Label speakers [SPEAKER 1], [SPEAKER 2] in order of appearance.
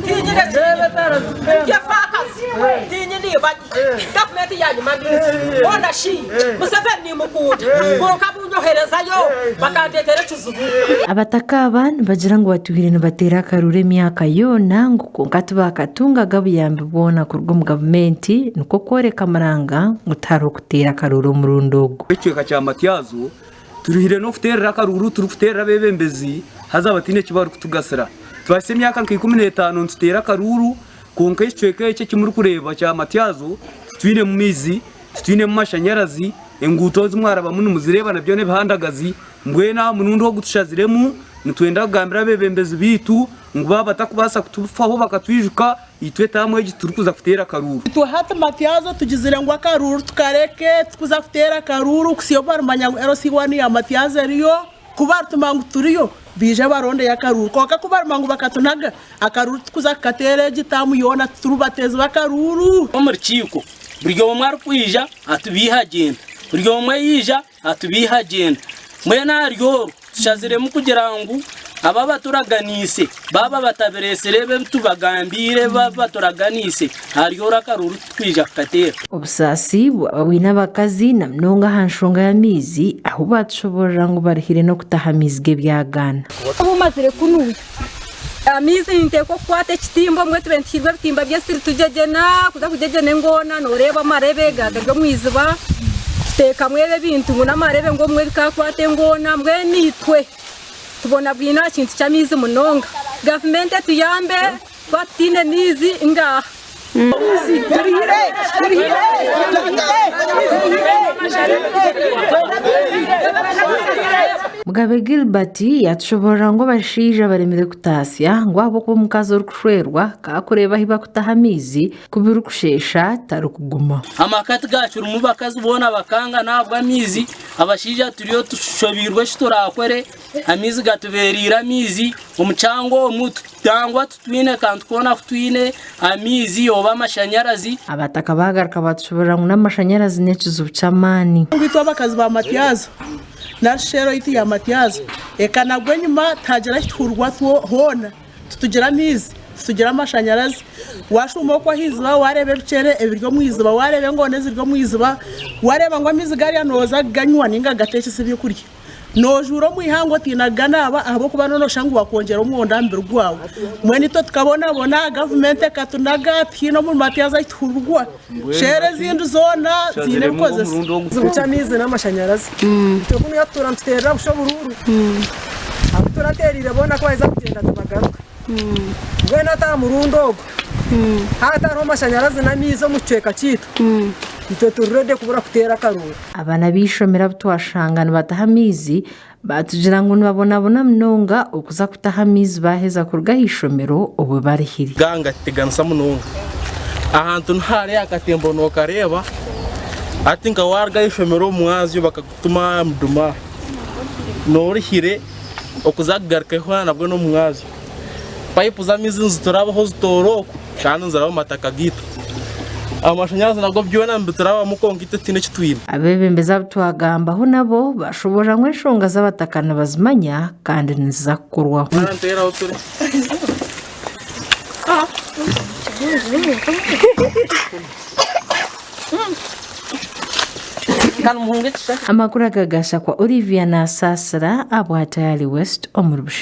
[SPEAKER 1] Tinyine Ndi efaakazi, tinyine ibanye. Gavumenti yaanyima amaizi. Hoona shi, Museveni nimukunda, kwonka bunyoherezayo bakandeetera ekizibu.
[SPEAKER 2] Abataka aba nibagira ngu batwire nibateera akaruuru emyaka yoona ngu kwonka tibakatungaga buyambi bwona kuruga omu gavumenti nikwo kworeka muranga ngu tihariho kuteera akaruuru omurundi ogu.
[SPEAKER 3] Ekicweka kya Matyazo Turuhire n'okuteerera akaruuru turikuteerera abeebembezi haza bataine eki barikutugasira. Twahitsya emyaka nka 15 nituteera akaruuru kwonka ekicweka eki eki murikureeba kya Matyazo titwinemu maizi, titwinemu mashanyarazi, enguuto ezi mwarabamu nimuzireeba nabyo n'ebihandagazi. Mbwenu aha murundi ogu tushaziremu nitwenda kugambira abeebembezi baitu ngu baaba batakubaasa kutufaho bakatwijuka, Itwe taamu egi titurikuza kuteera akaruuru.
[SPEAKER 4] Itwe hati Matyazo tugizire ngu akaruuru tukareke, titukuza kuteera akaruuru kuhitsya obu barimanya ngu LC1 ya Matyazo eriyo, ku baritumanya ngu turiyo, baije barondeyo akaruuru. Kwonka ku barimanya ngu bakatunaga, akaruuru titukuza kukateera egi taamu yoona tituri bateezi b'akaruuru.
[SPEAKER 5] Omu rukiiko buri omwe arikwija atubiiha agyenda, buri omwe yaija atubiiha agyenda. Mbwenu ahari orwo tushaziremu kugira ngu abo abaturaganiise baaba batabireetsire ebi ebi tubagambiire ebi baturaganiise, ahari orwo akaruuru titwija kukateera.
[SPEAKER 2] Obusaasi bwaba bwine abakazi na munonga aha nshonga y'amaizi ahu baatushoboorora ngu baruhire n'okutaha amaizi g'ebyagaana.
[SPEAKER 6] Obu mazire kunuya amaizi ninteekwa okukwata ekitimba obumwe tube nituhiirwa ebitimba by'esiri tugyegyena kuza kugyegyena engoona nooreeba amarebe gari omu iziba tuteekamu ebi ebintu ngu n'amarebe ngu obumwe bikaakwata engoona mbwenu itwe tubonabwine aha kintu ky'amaizi munonga. Gavumenti etuyambe twaba tutaine maizi ngaaha.
[SPEAKER 2] Mugabe Gilbert yaatushoboorora ngu abashaija baremire kutaasya ngu ahabw'okuba omukazi orikushwerwa ka akureeba ahu barikutaha amaizi ku birikusheesha tarikuguma.
[SPEAKER 5] Amaka tigakirimu bakazi boona bakangana ahabw'amaizi, abashaija turiyo tushobeirwe eki turakore, amaizi gatubereire amaizi, omu kyanga omu Nangwa titwine kantu koona aku twine, amaizi oba amashanyarazi.
[SPEAKER 2] Abataka baagaruka baatushoboorora ngu n'amashanyarazi n'ekizibu ky'amaani.
[SPEAKER 4] Ngu itwe abakazi ba Matyazo nari shi ero yaitu ya Matyazo ekanagwa enyima tihagira ahi tuhurwa hoona, titugira maizi, titugira mashanyarazi. Waashuuma okwo aha iziba waareeba ebikyere ebiri omu iziba, waareeba engoona eziri omu iziba, waareeba ngu amaizi gariya nooza kuganywa nainga kugateekyesa ebyokurya. Noojuura omu ihanga otiina kuganaaba ahabw'okuba nooshusha ngu wakwongyera omwonda aha mubiri gwawe. Mbwenu itwe tukabonabona, gavumenti ekatunaga, tihaine omuri Matyazo ahu tuhurirwa. Sheera ezindi zoona ziine ebikozesa.
[SPEAKER 7] Ekizibu ky'amaizi n'amashanyarazi. Itwe kunu hati tutuura nituteerera busha oburuuru. Abu turateereire boona ku baheza kugyenda tibagaruka. Mbwenu hati aha murundi ogu, haaba hatariho mashanyarazi n'amaizi omu kicweka kyaitu, itwe turi ready kubura kuteera akaruuru.
[SPEAKER 2] Abaana b'eishomero abu twashanga nibataha amaizi baatugira ngu nibabonabona munonga okuza kutaha amaizi baaheza kuruga aha ishomero obwo barihire.
[SPEAKER 8] Ganga titeganisa munonga. Ahantu nihare akatembo nokareeba hati nka waruga aha ishomero omu mwazyo bakakutuma aha muduma norihire okuza kugarukayo hoona nabwo n'omu mwazyo. Payipu z'amaizi niziturabaho zitoora oku kandi niziraba omu mataka gaitu. Amashanyarazi nago byona nibiturabamu kwonka itwe tihaine eki twine.
[SPEAKER 2] Abeebembezi abu twagambaho nabo bashoboorora ngu enshonga z'abataka nibazimanya kandi niziza kukorwaho. Amakuru aga gashakwa Olivia Nasaasira abwa Tayali West omuri Bushenyi.